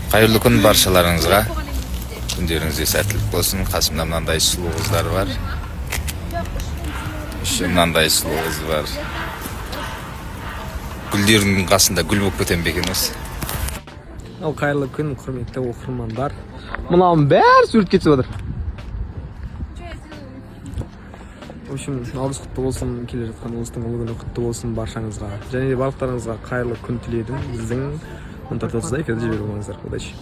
Қайырлы күн баршаларыңызға, күндеріңізге сәттілік болсын. Қасымда мынандай сұлу қыздар бар, еще мынандай сұлу қыз бар. Гүлдердің қасында гүл болып кетемін бе екен осы? Ал қайырлы күн, құрметті оқырмандар! Мынаның бәрі суретке түсіп жатыр. В общем, наурыз құтты болсын! Келе жатқан ұлыстың ұлы күні құтты болсын баршаңызға және де барлықтарыңызға қайырлы күн тіледім. Біздің 14:30-да эфирді жіберіп алмаңыздар. Удачи!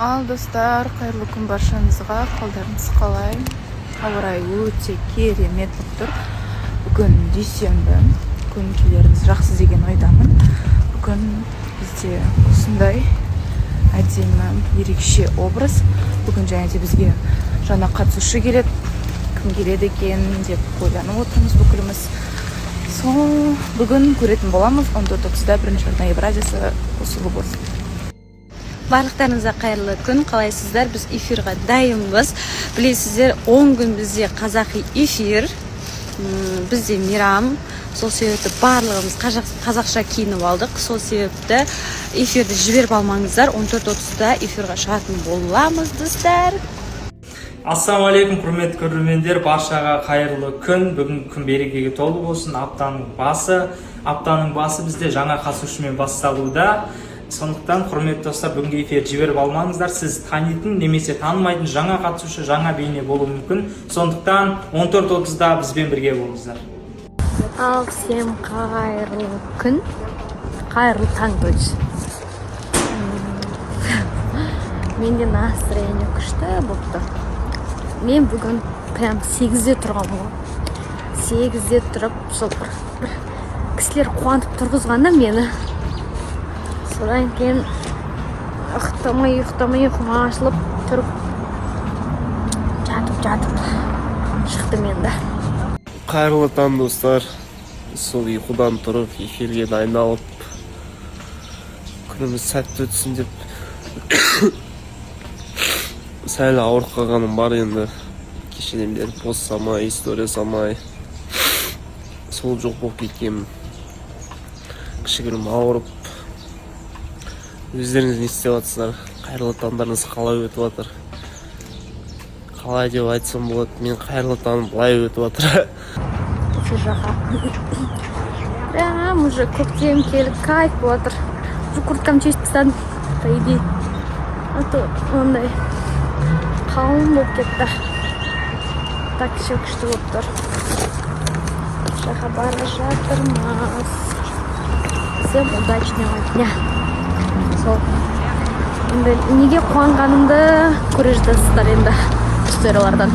Ал, достар, қайырлы күн баршаңызға! Қалдарыңыз қалай? Ауа райы өте керемет болып тұр. Бүгін дүйсенбі, көңіл күйлеріңіз жақсы деген ойдамын. Бүгін бізде осындай әдемі, ерекше образ. Бүгін және де бізге жаңа қатысушы келеді. Кім келеді екен деп ойланып отырмыз бүкіліміз. Сол бүгін көретін боламыз. 14:30-да бірінші арна Евразиясы қосулы болсын. Барлықтарыңызға қайырлы күн! Қалайсыздар? Біз эфирға дайынбыз. Білесіздер, 10 күн бізде қазақи эфир. Бізде мейрам, сол себепті барлығымыз қазақша киініп алдық. Сол себепті эфирді жіберіп алмаңыздар. 14:30-да эфирға шығатын боламыз, достар. Ассалаумағалейкум, құрметті көрермендер! Баршаға қайырлы күн! Бүгінгі күн берекеге толы болсын. Аптаның басы бізде жаңа қатысушымен басталуда. Сондықтан, құрметті достар, бүгінгі эфирді жіберіп алмаңыздар. Сіз танитын немесе танымайтын жаңа қатысушы, жаңа бейне болуы мүмкін. Сондықтан 14:30-да бізбен бірге болыңыздар. Ал всем қайырлы күн, қайырлы таң, то есть. Менде настроение күшті болып тұр. Мен бүгін прям 8-де тұрғанмын ғой. 8-де тұрып, сол бір кісілер қуантып тұрғызған да мені. Содан кейін ұйықтамай, ұйықтамай, ұйқым ашылып тұрып, жатып жатып шықтым енді. Қайырлы таң, достар! Сол ұйқыдан тұрып, эфирге дайындалып, күніміз сәтті өтсін деп. Сәл ауырып қалғаным бар енді. Кешеден бері пост салмай, история салмай, сол жоқ болып кеткенмін. Кішігірім ауырып. Өздеріңіз не істеп жатсыздар? Қайырлы таңдарыңыз қалай өтіп жатыр? Қалай деп айтсам болады, мен қайырлы таңым былай өтіп жатыр. Осы жаққа прям уже көктем келіп, кайф болып жатыр. Уже курткамды шешіп тастадым, по идее, а то ондай қалың болып кетті. Так, все күшті болып тұр. Жаққа бара жатырмыз. Всем удачного дня! Сол енді неге қуанғанымды көре жатасыздар енді историялардан.